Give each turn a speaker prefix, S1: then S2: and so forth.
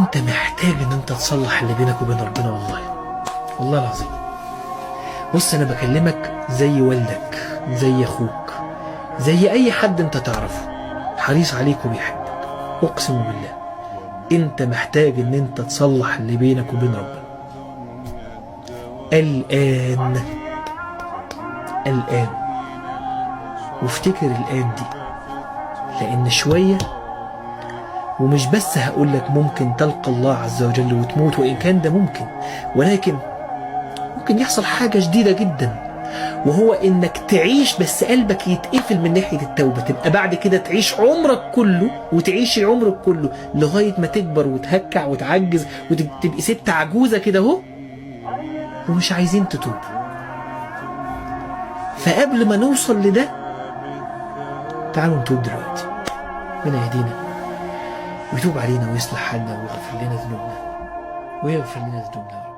S1: انت محتاج ان انت تصلح اللي بينك وبين ربنا. والله والله العظيم. بص، انا بكلمك زي والدك، زي اخوك، زي اي حد انت تعرفه حريص عليك وبيحبك. اقسم بالله انت محتاج ان انت تصلح اللي بينك وبين ربنا الان. الان، وافتكر الان دي، لان شوية ومش بس هقول لك ممكن تلقى الله عز وجل وتموت، وان كان ده ممكن، ولكن ممكن يحصل حاجة شديدة جدا، وهو انك تعيش بس قلبك يتقفل من ناحية التوبة. تبقى بعد كده تعيش عمرك كله وتعيشي عمرك كله لغاية ما تكبر وتهكع وتعجز وتبقي ست عجوزة كده اهو، ومش عايزين تتوب. فقبل ما نوصل لده تعالوا نتوب دلوقتي. ربنا يهدينا ويتوب علينا ويصلح حالنا ويغفر لنا ذنوبنا، ويغفر لنا ذنوبنا يا رب.